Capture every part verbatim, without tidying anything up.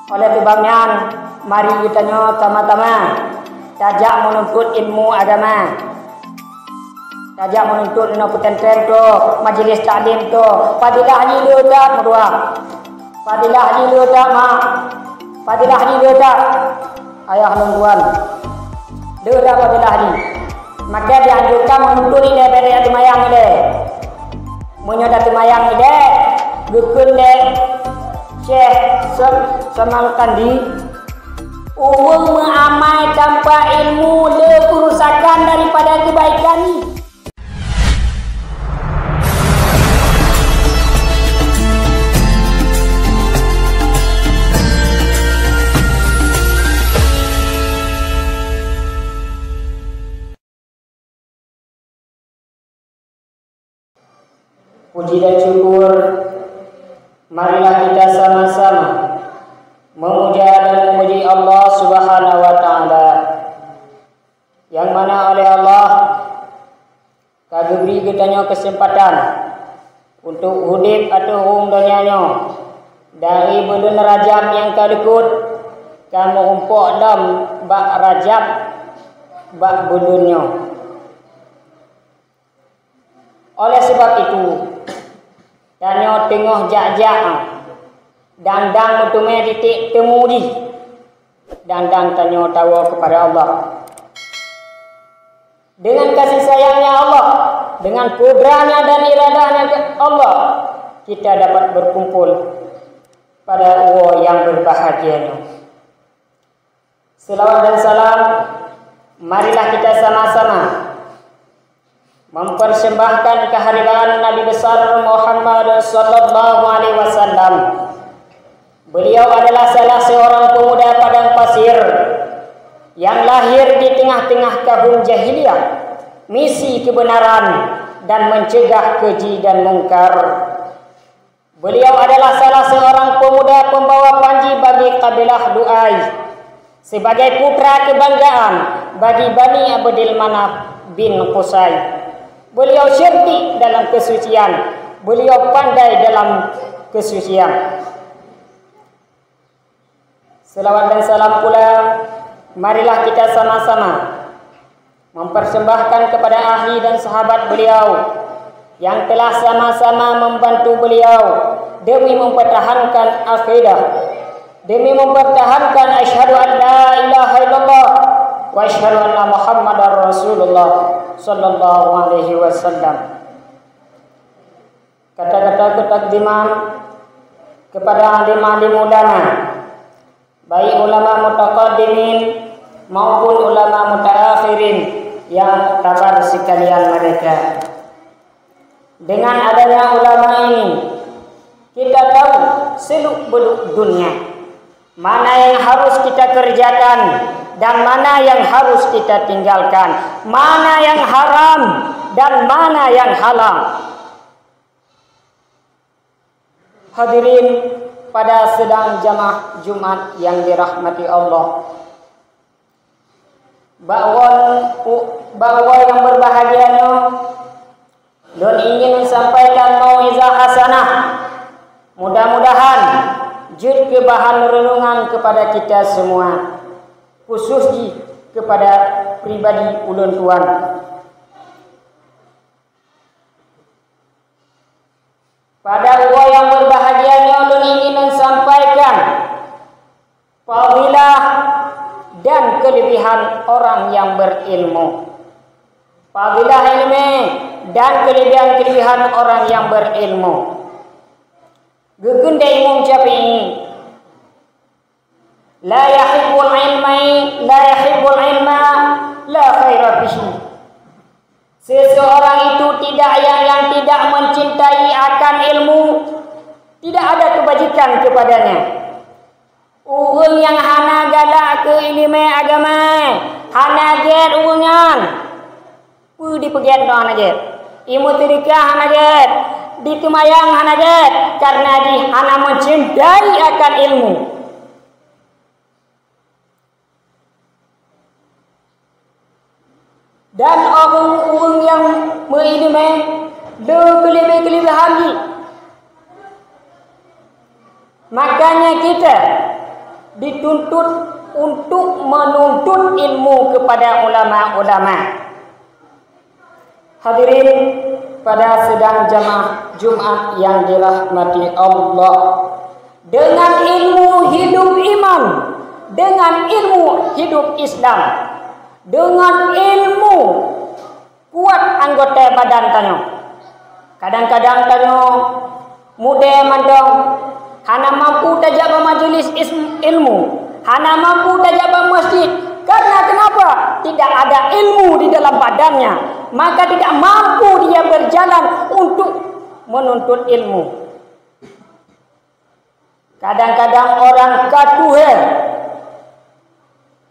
Oleh sebab nyan, mari geutanyoe sama-sama tajak meununtut ilmu agama. Tajak meununtut inoe pesantren tu, majelis taklim tu. Fadilah jih le that, meutuah. Fadilah jih le that, mak. Fadilah jih le that, ayah lôn tuan. Le that fadilah jih. Maka dianjurkan meununtut ilée bak seumayang ilée. Meunyoe taseumayang ilée, geukheun lé Syekh Sam-, Samarkandi, ureuëng meuamai tanpa ilmu le keurusakan daripada keubaikan. Puji dan syukur, marilah kita sama-sama memuja dan memuji Allah Subhanahu wa Ta'ala, yang mana oleh Allah ka geubri geutanyoe keuseumpatan untuk udeb ateueh rhueng donya nyoe dari buleuen Rajab nyang ka likot, ka meurumpok lom bak Rajab bak buleuen nyoe. Oleh sebab itu, tanyoe teungoh jak-jak, dang-dang meuteumé titik temu jih, dang-dang tanyoe tawoe keupada Allah. Dengan kasih sayang-Nya Allah, dengan kudrat-Nya dan iradah-Nya Allah, kita dapat berkumpul pada uroe nyang berbahagia nyoe. Selawat dan salam, marilah kita sama-sama mempersembahkan kehadiran Nabi besar Muhammad sallallahu alaihi wasallam. Beliau adalah salah seorang pemuda padang pasir yang lahir di tengah-tengah kaum jahiliyah, misi kebenaran dan mencegah keji dan mungkar. Beliau adalah salah seorang pemuda pembawa panji bagi kabilah Lu'ai, sebagai putra kebanggaan bagi Bani Abdul Manaf bin Qusay. Beliau cerdik dalam kesucian, beliau pandai dalam kesucian. Selawat dan salam pula, marilah kita sama-sama mempersembahkan kepada ahli dan sahabat beliau yang telah sama-sama membantu beliau demi mempertahankan akidah, demi mempertahankan asyhadu an la ilaha illallah wa asyhadu anna Muhammadar Rasulullah sallallahu alaihi wasallam. Kata-kata ketakdiman kepada alim-alim ulama, baik ulama mutaqaddimin maupun ulama mutaakhirin yang muktabar sekalian mereka. Dengan adanya ulama ini, kita tahu seluk-beluk dunia, mana yang harus kita kerjakan dan mana yang harus kita tinggalkan, mana yang haram dan mana yang halal. Hadirin pada sidang jamaah Jumat yang dirahmati Allah. Bak uroe, bak uroe nyang berbahagia nyoe, lôn ingin sampaikan mauizah hasanah. Mudah-mudahan jeuet keu bahan renungan kepada kita semua, khusus jih kepada pribadi ulôn tuan. Pada uroe nyang berbahagia nyoe lôn ingin sampaikan fadilah dan kelebihan orang yang berilmu. Fadilah ilmu dan kelebihan-kelebihan orang yang berilmu. Geukheun lé Imam Syafi'i, "La yahibbul ilma, la yahibbul ilma, la khaira fihi." Seseorang itu tidak yang, yang tidak mencintai akan ilmu, tidak ada kebajikan kepadanya. Ureuëng nyang hana galak keu iéleumé agama, hana gét ureuëng nyan. Peue jipeugét droe hana gét? Imeuseudeukah hana gét, jiseumayang hana gét, kareuna jih hana meucintai akan ilmu. Dan ureuëng-ureuëng nyang meuiéleumé le keuleubeh-keuleubeh lagi. Makanya kita dituntut untuk menuntut ilmu kepada ulama-ulama. Hadirin pada sidang jamaah Jumat yang dirahmati Allah, dengan ilmu hidup iman, dengan ilmu hidup Islam, dengan ilmu kuat anggota badan tanyoe. Kadang-kadang tanyoe mudée mantong, hana mampu tajak bak majlis is-, ilmu, hana mampu tajak bak masjid. Karena kenapa? Tidak ada ilmu di dalam badannya, maka tidak mampu dia berjalan untuk menuntut ilmu. Kadang-kadang orang ka tuhe,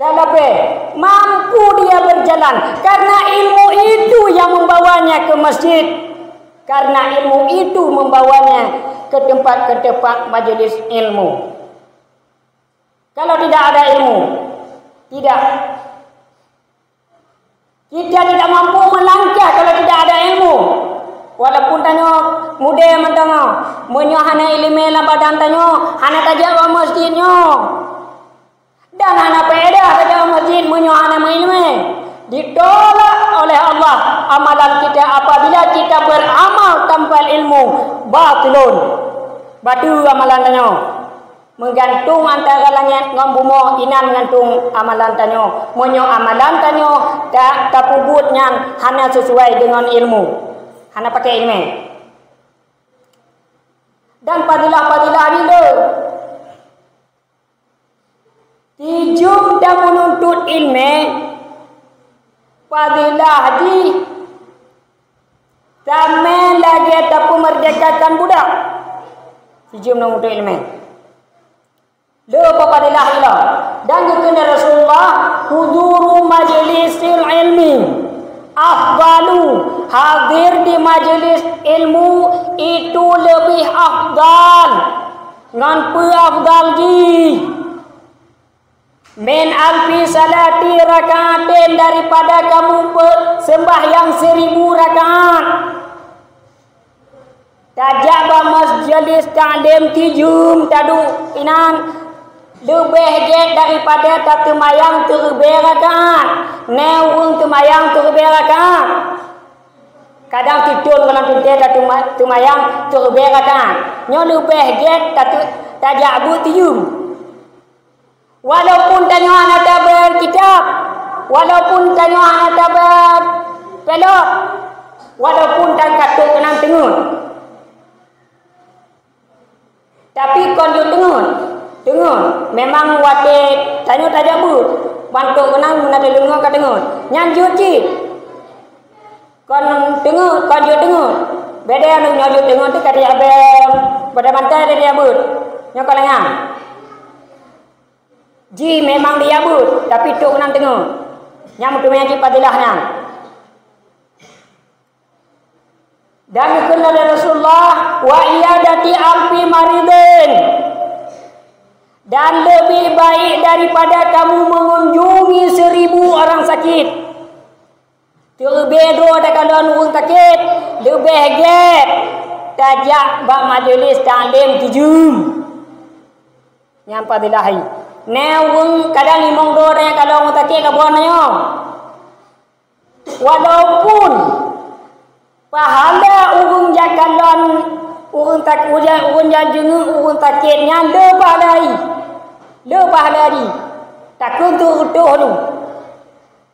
ka lapée, mampu dia berjalan karena ilmu itu yang membawanya ke masjid, karena ilmu itu membawanya ke tempat-tempat majelis ilmu. Kalau tidak ada ilmu, tidak. Kita tidak mampu melangkah kalau tidak ada ilmu. Walaupun tanyoe mudée mantong, meunyoe hana iéleumé lam badan tanyoe, hana tajak bak masjid nyoe. Dan hana faedah tajak bak masjid meunyoe hana meuiéleumé. Ditolak oleh Allah amalan kita apabila kita beramal tanpa ilmu, batilun. Bateue amalan tanyoe. Meugantung antara langét ngon bumoe, inan gantung amalan tanyoe. Meunyoe amalan tanyoe ta-, tapeubuet nyan hana sesuai deungon ilmu, hana pakai iéleumé. Dan fadilah-fadilah bila tijum dan meununtut iéleumé, fadilah jih sama lagée tapeumeurdekakan budak. Tijum dan meununtut iéleumé. Le peufadilah ilée. Dan geukheun lé Rasulullah, "Huduru majlisil ilmi afdalu." Hadir di majelis ilmu itu lebih afdal. Ngon peue afdal jih? "Min alfi salati rakaatin," daripada kamu pe-, sembahyang seribu rakaat. Tajak bak majelis taklim tijum taduek inan, leubeh gét daripada tateumayang teuribée rakaat. Nyoe ureuëng teumayang teuribée rakaat. Kadang titôn gohlom teuntée tateumayang, teumayang teuribée rakaat. Nyoe leubeh gét tatu-, tajak beuet tijum. Walaupun tanyoe hana tabaca kitab, walaupun tanyoe hana tabaca pelot, walaupun tan ka trok keunan teungeut. Tapi kon jeuet teungeut, teungeut. Memang watée tanyoe tajak beuet, ban trok keunan meunan deungoe ka teungeut. Nyan jeuet cit. Kon teungeut, kon jeuet teungeut. Beda nyoe jeuet teungeut teuka tajak beuet, pada bantai tajak beuet. Nyoe ka lagée nyan. Jih memang dijak beuet, tapi trok keunan teungeut. Nyang meuteumé jih fadilah nyan. Dan geukheun lé Rasulullah, "Wa iyadati alfi maridin." Dan lebih baik daripada kamu mengunjungi seribu orang sakit. Teubée droe takalon ureuëng sakét, leubeh gét tajak bak majelis taklim tijum. Nyan fadilah hai. Nyoe ureuëng kadang limong droe takalon ureuëng sakét ka buet nyoe. Walaupun pahala ureuëng jak kalon ureuëng sak-, ureuëng, ureuëng jak jeungeuk ureuëng sakét nyan le pahala hai. Le pahala hai. Takheun tu reutoh lu.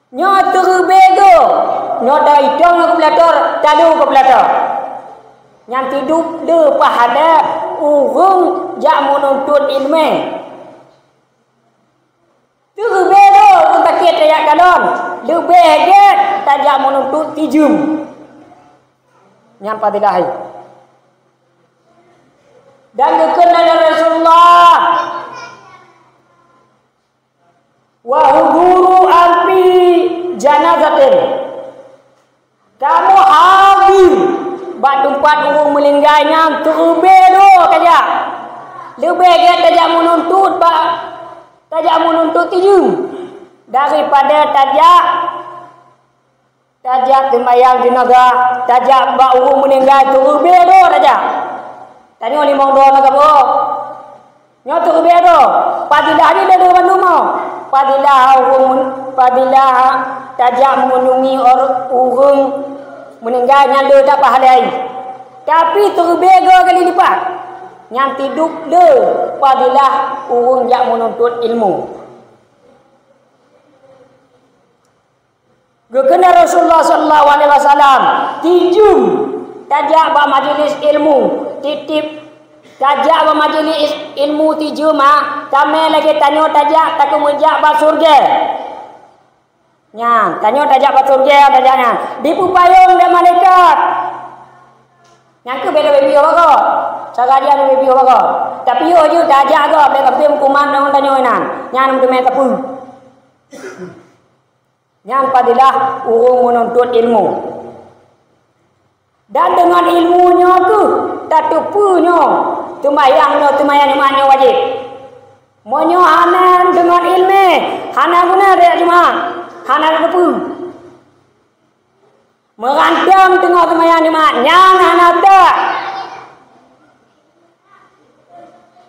Nyoe teureubeue goe, nyoe taitong keu peulator, talo keu peulator. Nyang teuduek le pahala ureuëng jak meununtut iéleumé. Teureubeue goe ureuëng sakét tajak kalon, leubeh gét tajak meununtut tijum. Nyan fadilah hai. Dan geukheun lé Rasulullah, "Wa huduru alfi janazatin." Kamoe hadir bak teumpat ureuëng meuninggai nyan teureubeue droe tajak. Leubeh gét tajak meununtut bak, tajak meununtut tijum daripada tajak Tajak seumayang jeunazah, tajak bak ureuëng meuninggai teureubeue droe tajak. Tanyoe limong droe na saboh. Nyoe teureubeue droe. Fadilah ni le bandum. Fadilah ureuëng, fadilah tajak mengunjungi ureuëng meninggal nyan le that pahala. Tapi teureubeh dua kali lipat. Nyan tidup le fadilah ureuëng jak menuntut ilmu. Geukheun Rasulullah sallallahu alaihi wasallam, tijeuem tajak bak majlis ilmu, tieb-tieb tajak bak majlis ilmu tijeuem, ha, tamé lagée tanyoe tajak takeumeujak bak syeuruga. Nyan, tanyoe tajak bak syeuruga tajak nyan. Dipeupayong lé malaikat. Nyang keuh beda baby ho bagot. Cara dia baby ho bagot. Tapi yo jeuet tajak gob, bèk kapeue meukuman ngon tanyoe nan. Nyan meuteumé kapeue. Nyan fadilah ureuëng menuntut ilmu. Dan deungon ilmu nyoe keuh tateupeue nyoe teumayang nyoe, teumayang Jumat nyoe wajéb. Meunyoe hana deungon iéleumé, hana guna raya Jumat, hana tateupeue. Meurantang teungoh teumayang Jumat, nyan hana tah.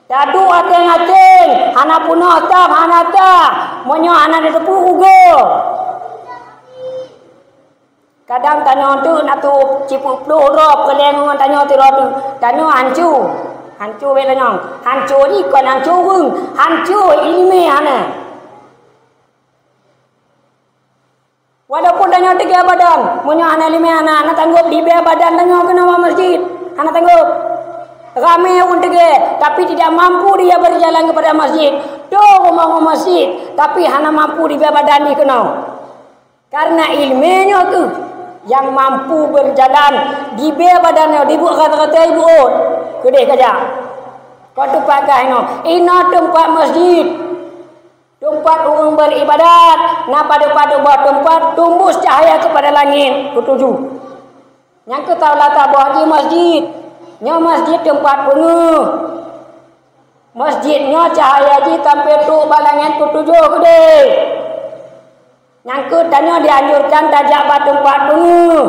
Taduek aséng-aséng, hana peunoh sab, hana tah. Meunyoe hana tateupeue ugoe. Kadang tanyoe teuk na tuoh cipeuploh droe peureulée ngon tanyoe sidroe teuk. Tanyoe hanco. Hanco bèk tanyoe. Hanco jih kon hanco ureuëng, hanco iéleumé hana. Walaupun tanyoe tigé badan, meunyoe hana iéleumé hana, hana tanggôp dibée badan tanyoe keunoe bak masjid, hana tanggôp. Ramé ureuëng tigé, tapi tidak mampu dia berjalan kepada masjid. Toh rumoh ngon masjid, tapi hana mampu dibée badan jih keunoe. Karena iéleumé nyoe keuh nyang mampu berjalan, dibée badan nyoe, dibuet rata-rata ibuet. Keudeh kajak. Kon teumpat kah inoe? Inoe teumpat masjid. Teumpat ureuëng beribadat, na padub-padub boh teumpat tumbus cahaya kepada langit, ketujuh. Nyang keutawa taboh di masjid. Nyoe masjid teumpat peungeuh. Masjid nyoe cahaya jih sampai trok bak langét keutujôh keudeh. Nyang keuh tanyoe dianjurkan tajak bak teumpat peungeuh.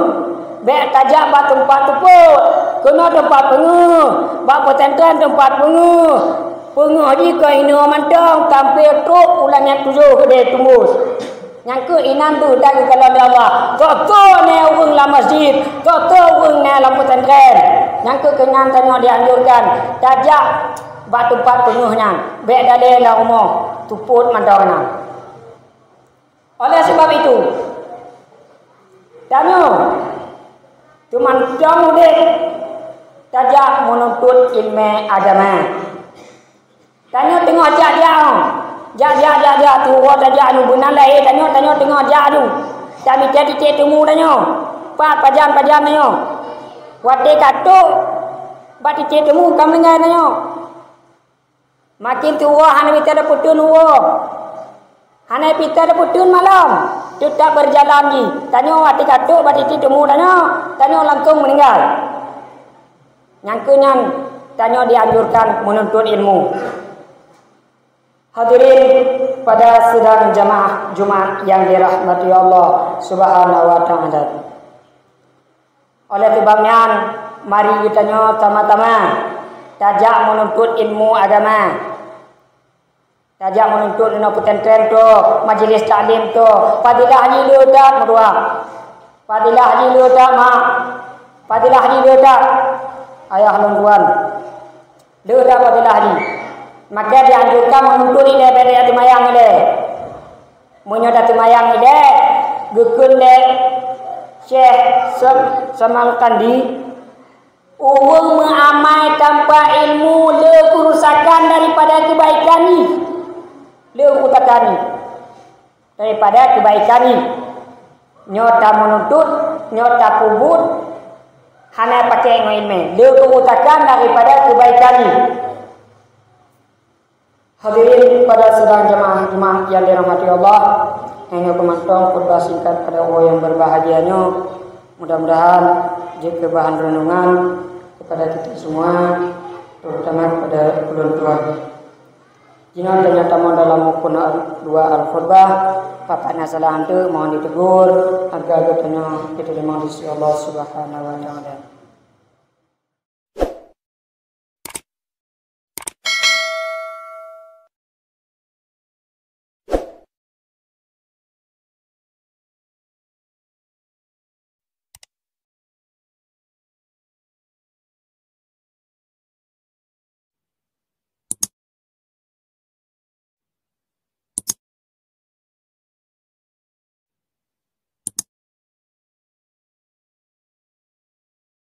Bék tajak bak teumpat seupôt. Keunoe teumpat peungeuh. Bak pesantren teumpat peungeuh. Peungeuh jih keu inoe mantong sampai trok u langét tujôh keudeh teumbus. Nyang keuh inan beuh dan geukalon lé Allah. Soe-soe na ureuëng lam masjid, soe-soe ureuëng na lam pesantren. Nyang keuh keunan tanyoe dianjurkan tajak bak teumpat peungeuh nyan, bék dalé lam rumoh, seupôt mantong nyan. Oleh sebab itu, tanyoe teumantong udeb tajak meununtut iéleumé agama. Tanyoe teungoh jak-jak, jak-jak, jak-jak, tuwoe tajak nyoe, beunan lahé tanyoe, tanyoe teungoh jak nyoe. Tamita titék teumu tanyoe. Pat pajan-pajan tanyoe. Watée ka trok bak titék teumu ka meuninggai tanyoe. Makin tuwoe hana mita tapeuteun uroe. Hana mita tapeuteun malam. Teutap beujalan jih. Tanyoe watée ka trok bak titék teumu tanyoe, tanyoe langsong meuninggai. Nyang keuh nyan tanyoe dianjurkan meununtut ilmu. Hadirin pada sidang jamaah Jumat yang dirahmati Allah Subhanahu wa Ta'ala. Oleh sebab nyan, mari geutanyoe sama-sama tajak meununtut ilmu agama. Tajak meununtut inoe pesantren tu, majelis taklim tu, fadilah jih le that meutuah. Fadilah jih le that mak. Fadilah jih le that ayah lôn tuan. Le that fadilah jih. Maka dianjurkan meununtut ilée bék tajak teumayang ilée. Meunyoe tateumayang ilée, geukheun lé Syekh Sam-, Samarkandi, ureuëng meuamai tanpa ilmu le keurusakan daripada keubaikan jih. Le keurusakan jih daripada keubaikan jih. Nyoe tameununtut, nyoe tapeubuet, hana pakai ngon iéleumé. Le keurusakan daripada keubaikan jih. Hadirin pada sidang jamaah Jumat yang dirahmati Allah, nyoe keuh mantong khutbah singkat pada uroe yang berbahagia nyoe. Mudah-mudahan jeuet keu bahan renungan kepada kita semua, terutama kepada ulôn tuan. Jinoe tanyoe tamong dalam rukun al-, dua al-khutbah, pakon na salah anteuk mohon ditegur, agar geutanyoe diterima di sisi Allah Subhanahu wa Ta'ala.